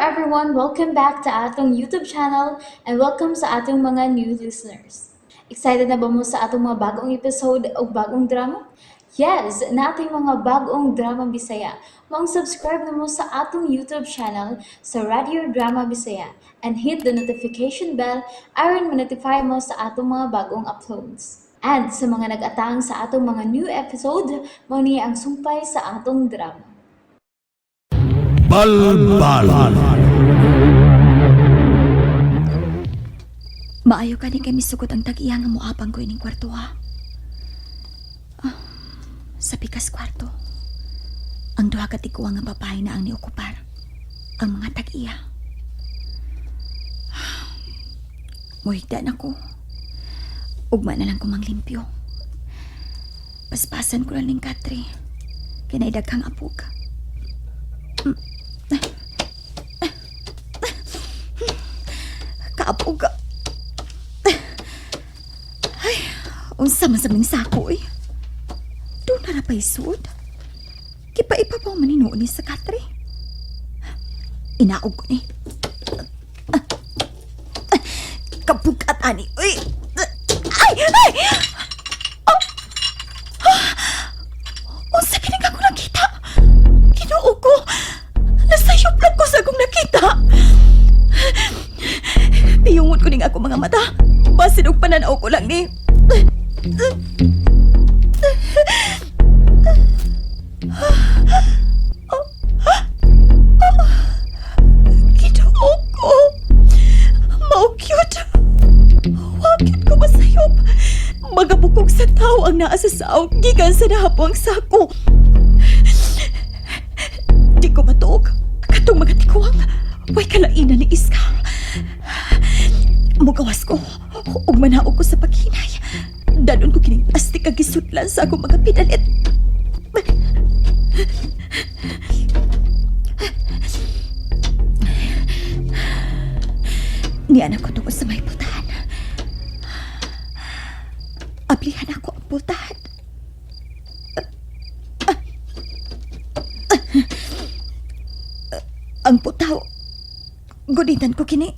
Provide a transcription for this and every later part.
everyone! Welcome back to atong YouTube channel and welcome sa atong mga new listeners. Excited na ba mo sa atong mga bagong episode o bagong drama? Yes, nating mga bagong drama Bisaya. Maong subscribe na mo sa atong YouTube channel sa Radio Drama Bisaya and hit the notification bell aron ma-notify mo sa atong mga bagong uploads. And sa mga nag-atang sa atong mga new episode, mao ni ang sumpay sa atong drama. Balbal. Maayo ka ni kay misugot ang tag-iya nga moapang ko ining kwarto ha. Ah, sa pikas kwarto. Ang duha ka tiguang nga babae na ang niokupar. Ang mga tag-iya. Muhigda na ko. Ugma na lang ko manglimpyo. Paspasan ko lang ning katre. Kay naay daghang apog. Kaapog. Unsa man sa ming sako eh. Doon na napay sud. Kipaipapaw man ni ni sa katre. Inaog ko ni. Kabugat ani. Uy! Ay! Ay! Oh! Ah! Unsa kini nga ko nakita? Ginoo ko. Nasayop lang ko sa akong nakita. Piyungot ko ning ako mga mata. Basin og pananaw ko lang ni. Ginoo ko. Mao cute. Wa cute ko masayop. Magabukog sa tao ang naa sa saog gikan sa nahapong sako. Di ko matuog. Katong mga tiguang way kalainan ni Iska. Mugawas ko ug manaog ko sa paghinay. Danon ko kining plastik ang gisudlan sa akong mga pinalit. Niyan ako tungkol sa may pultahan. Ablihan ako ang pultahan. Ang putaw. Gunitan ko kini.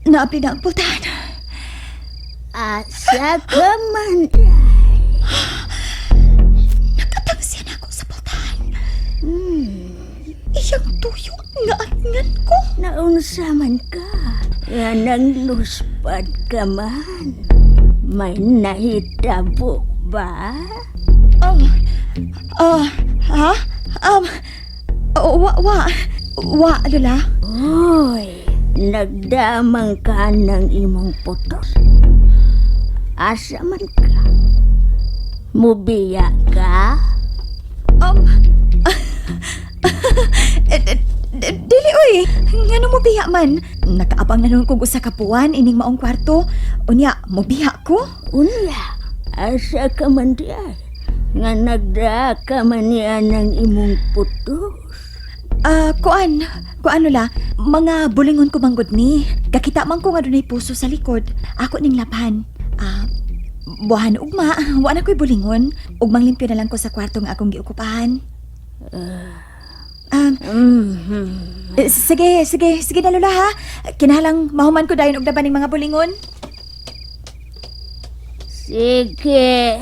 Naapli na ang pultahan. Asa ka man? Nakatang siya na ako sa pultahan. Iyang tuyo nga angan ko. Naunsa man ka? Nga nang luspad ka man. May nahitabo ba? Ha? Wa, wa, wa, Lola. Uy, nagdamang ka ng imong putos. Asa man ka? Mubiya ka? Dili oy. Ngano mo biya man? Nakaabang na nun kog usa ka buwan ining maong kwarto. Unya, mo biya ko? Unya, asa ka man diay? Nga nagda ka man niya ng imong putos. Kuan, kuan Lola, mga bulingon ko manggod ni. Kakita man ko nga dunay puso sa likod. Ako ning lapan. Buhan ugma, wa na ko'y bulingon. Ugmang limpyo na lang ko sa kwarto nga akong giukupahan. Sige, sige, sige na Lola ha. Kinahanglang mahuman ko dayon og laban ning mga bulingon. Sige.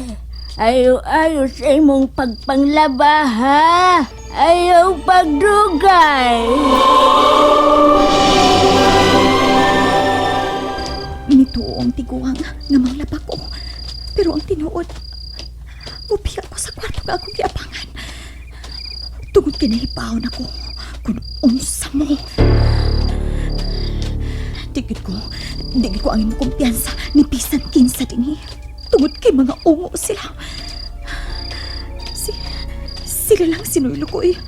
Ayo-ayo sa imong pagpanglaba, ha? Ayaw pagdugay. Nituo ang tiguang nga manglaba ko. Pero ang tinuod, mubiya ko sa kwarto nga akong giapangan. Tungod kay nahibaw na ko kung unsa mo. Digid ko ang imong kumpiyansa ni bisan kinsa dinhi. Tungod kay mga ungo sila. Sila lang sinuylo ko eh.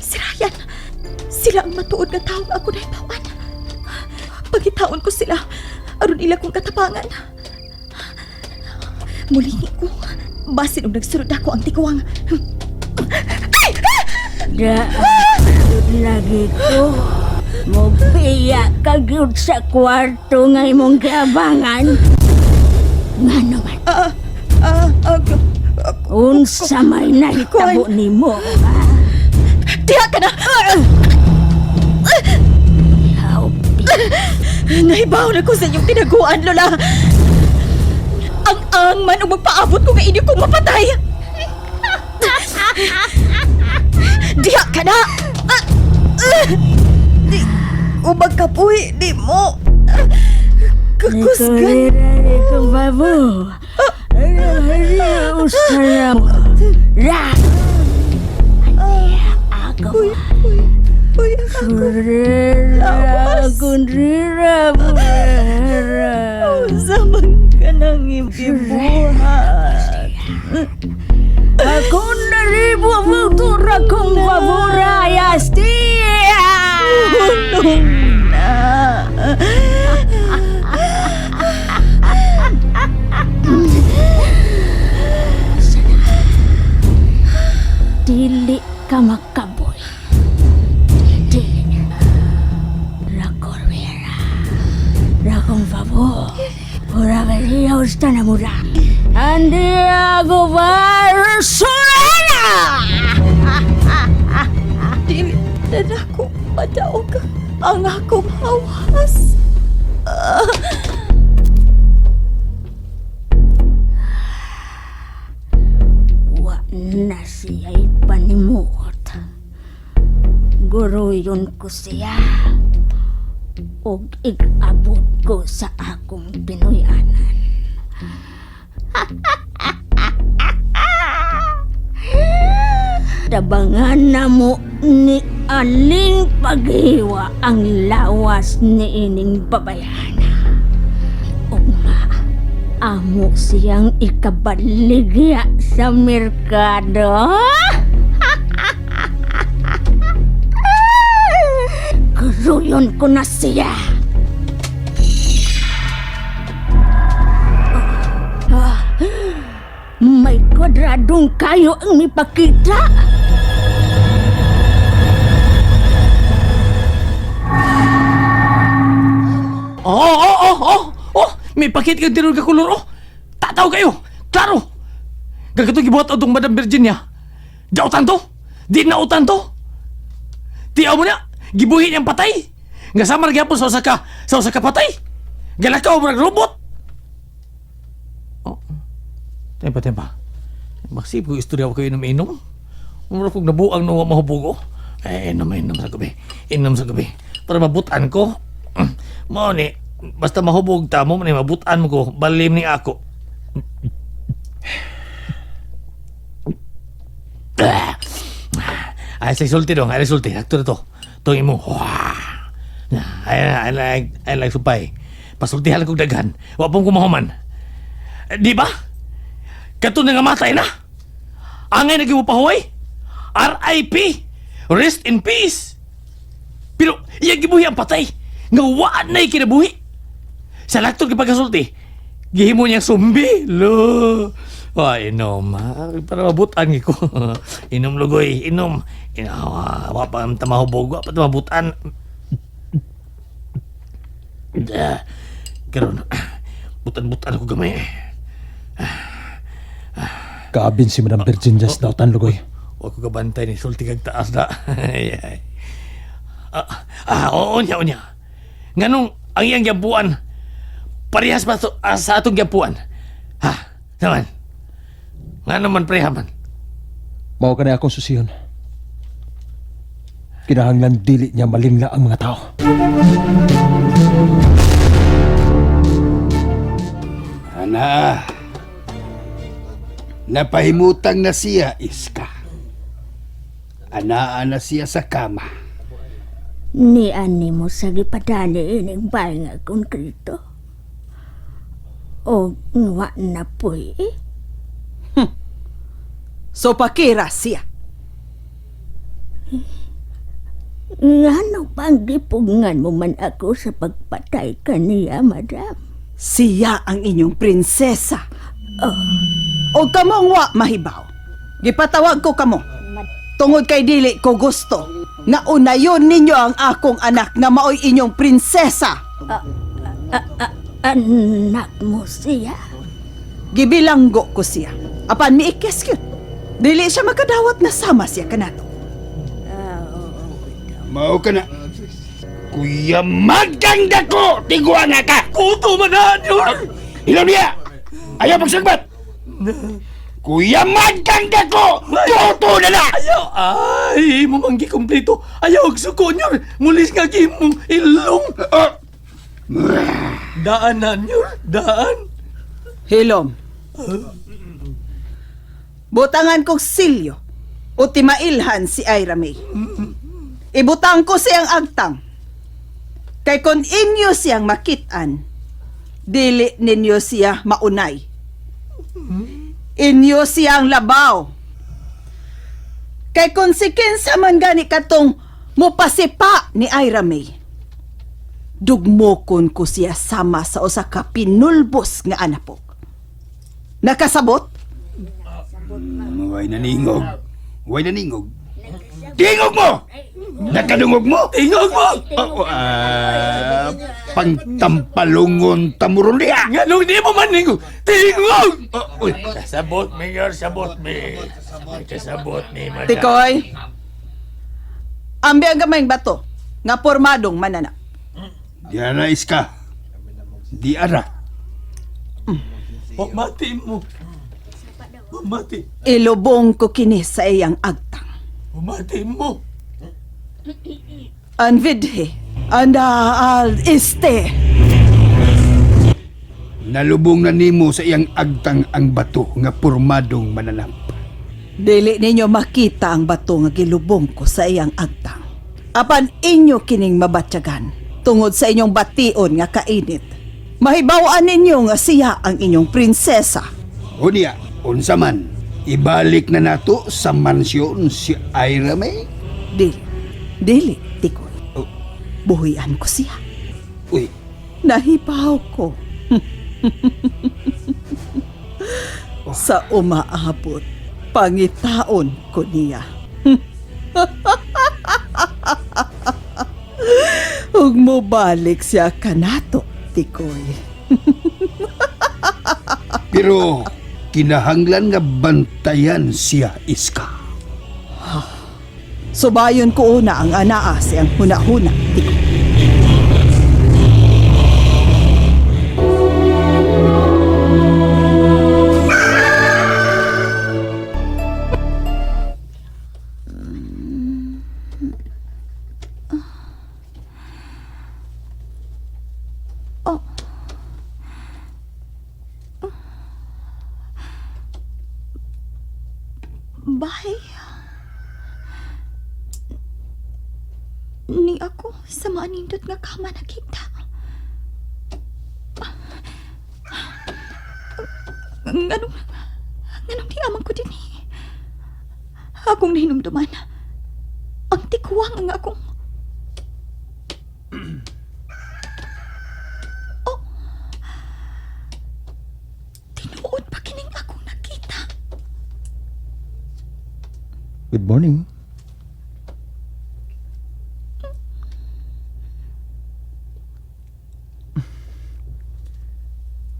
Si Ryan, sila ang matuod nga tawo nga ako nahibawan. Pagitaon ko sila, aron ila kong katapangan. Mulingi ko, basin og nagsulod ako ang tiguang. Ay! Da, lagi ko. Mubiya ka gyud sa kwarto nga imong giabangan. Nga naman? Unsa may nahitabo nimo? Diha ka na! Haupi. Nahibaw na ko sa inyong tinaguan, Lola. Ang ang man og magpaabot ko nga inyo kong mapatay. Diha ka na! Di ko magkapuhi, di mo. Kakusgan. Ko babo. Ra. Ako. Uy, uy, uy, ang ako. Lawas. Unsa man ka nang ibuhat. Ako na ribo futura kong pabura yastia. Tulong na. Dili ka makaboy. Dili. Rakorwera. Rakong pabo. Pura beriya usta na mura. Andi ako surena! Dili na nako madaog ang akong hawas. Wa na siya'y panimuot. Guruyon ko siya. Og igabot ko sa akong Pinoyanan. Tabangan na mo ni Aling Paghiwa ang lawas ni ining babayana. Ugma, amo siyang ikabaligya sa merkado. Kuruyon ko na siya. Ah, may kwadradong kayo ang mipakita. Oh. May pakit kang tinur ka kulor, oh. Tataw kayo. Klaro. Gagato gibuhat atong Madam Virginia. Dautan to. Di na utan to. Tiyaw mo na. Gibuhi niyang patay. Nga samar gyapon sa usa ka patay. Galakaw mo robot. Oh. Tempa, tempa. Maksip ko istorya ko inom-inom. Mura kong nabuang no mahubog oh. Eh, inom, inom sa gabi. Inom sa gabi. Para mabutan ko. Mao ni, basta mahubog ta mo, ni mabutan mo ko, balim ni ako. Ay, sa sulti dong, ay sulti. Akto na to. Itong imo. Wah. Ay, ay, ay, ay, ay, supay. Pasultihan kong daghan. Wa pong kumahuman. Eh, di ba? Kato na nga matay na. Angay naging mo pahuway. R.I.P. Rest in peace. Pero iya gibuhi ang patay. Nga waan na'y kinabuhi. Sa laktod kay pagkasulti, gihimo niyang sumbi. Lo. Ay, inom. Ah, para mabutan ko. Inom lugoy, inom. Inawa, wa pa ang tamahubog, wa pa tamabutan. Ah, karon, butan-butan ako gamay. Kaabin si Madam Virginia sa dautan, Lugoy. Wa ko kabantay ni sulti kag taas na. Ay, ay. Ah, ah, oo niya, oo niya. Nganong ang iyang gyampuan parehas ba to, sa atong gyampuan? Ha, naman. Ngano man pareha man. Mao ka na akong susiyon. Kinahanglan dili niya malingla ang mga tao. Ana, napahimutang na siya, Iska. Anaa na siya sa kama. Ni ani mo sa gipadani ining bahay nga konkreto. O nga na po'y eh. So pakira siya. Ngano pang gipugngan mo man ako sa pagpatay kaniya, madam? Siya ang inyong prinsesa. O kamong wa mahibaw. Gipatawag ko kamo. Tungod kay dili ko gusto nga unayon ninyo ang akong anak nga maoy inyong prinsesa. Anak mo siya. Gibilanggo ko siya. Apan miikis gyud. Dili siya makadawat na sama siya kanato. Mao ka na. Kuya, magkang dako! Tiguan nga ka! Kuto man na, Nyor! Ilaw niya! Ayaw pagsagbat! Kuya, magkang dako! Tuto na na! Ayaw! Ay, mo manggi kompleto. Ayaw, og suko, Nyor! Mulis nga gimong ilong! Oh, Daan na, Nyor! Daan! Hilom. Butangan kog silyo o timailhan si Ira May. Ibutang ko siyang agtang. Kay kon inyo siyang makitaan, dili ninyo siya maunay. Inyo siyang labaw. Kay kon si kinsa man gani katong mupasipa ni Ira May, dugmokon ko siya sama sa usa ka pinulbos nga anapok. Nakasabot? Way naningog. Way naningog. Tingog mo! Nakadungog mo! Tingog mo! Oh, ah, pangtampalungon tamuron niya! Nganong di mo maningog? Tingog! Oh, uy. Kasabot, Mayor! Sabot mi! Kasabot mi, madam. Tikoy. Ambi ang gamayng bato nga pormadong manana. Di ara iska. Di ara. Pamati mo. Pamati. Ilubong ko kini sa iyang agtang. Pamati mo. Anvidhe, anda al este. Nalubong na nimo sa iyang agtang ang bato nga pormadong mananap. Dili ninyo makita ang bato nga gilubong ko sa iyang agtang. Apan inyo kining mabatyagan tungod sa inyong bation nga kainit. Mahibaw-an ninyo nga siya ang inyong prinsesa. O niya, unsa man, ibalik na nato sa mansyon si Ira May. Dili, dili, Tikoy. Oh. Buhian ko siya. Uy, Nahibaw ko. Sa umaabot, pangitaon ko niya. Ug mobalik siya kanato, Tikoy. Pero kinahanglan nga bantayan siya iska. Subayon ko una ang anaa siyang huna-huna, Tikoy. Bye. Ni ako sa maanindot nga kama nakita. Nganong, nganong di amang ko din eh. Akong nahinumduman. Ang tikwang ang akong... Oh! Tinuod pa kining akong nakita. Good morning.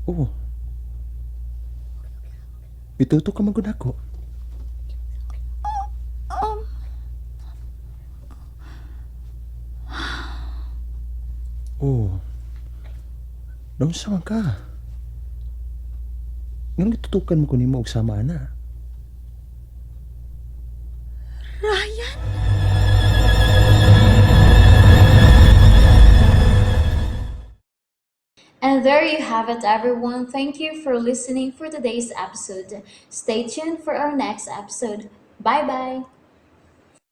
Oh. Bituto ka man gud ako. Oh. Naunsa man ka? Nganong gitutukan mo ko nimo og sama ana? Ryan? And there you have it, everyone. Thank you for listening for today's episode. Stay tuned for our next episode. Bye bye.